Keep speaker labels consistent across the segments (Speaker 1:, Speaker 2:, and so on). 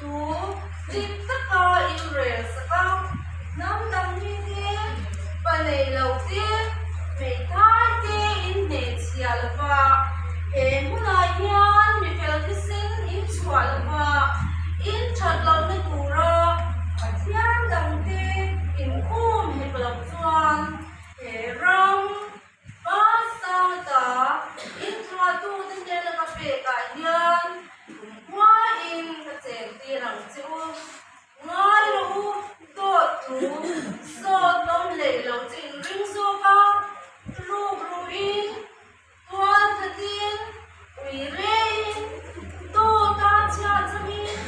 Speaker 1: Thu dik taka in rel sak a, hnam dang mite, pa nei lo te, hmeithai te in hnehchhiah lo va, he hmunah hian mi fel thisen in chhuah lo va, in that lohna tura Pathian dangte in um hek loh chuan he ram Pasanga inthlahtute hnena ka pekah hian kumkhuain ka chentir ang che u. Ngai rawh u, dawt thu sawt awm hlei lo chu in ring zawk a, ruk ruhin, tual thatin, ui reiin, dawta chhia changin,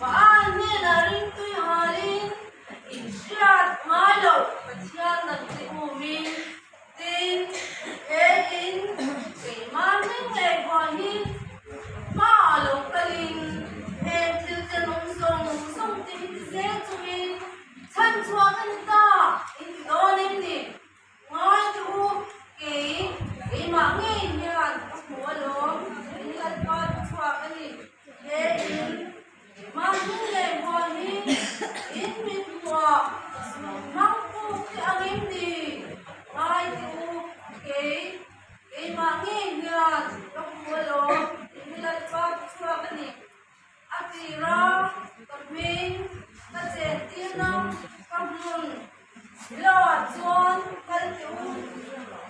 Speaker 1: Baal hnenah ringtui halin, in hriat ngai loh Pathian dangte umin, Tin, he in keimah hming ngei pawh hi hma a lo kalin heng thil tenawm zawng zawng te hi ti zel chungin chhan chhuah ka ni ta in ti dawn em ni? Ngai teh u, kei keimah ngei hian ka hmu alawm, in Lalpa thu chhuak a ni. He in keimah hming ngei pawh hi in mit hmuah hmang puk te ang em ni? Ngai teh u, kei keimah ngei hian ka hmu alawm, in Lalpa thu chhuak a ni. A tira ka hming ka chentirna ka hmun Shiloh-ah chuan kal teh u,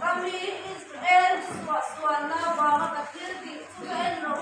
Speaker 1: ka mi Israel suahsualna vanga ka thil tih chu ka en rawh u.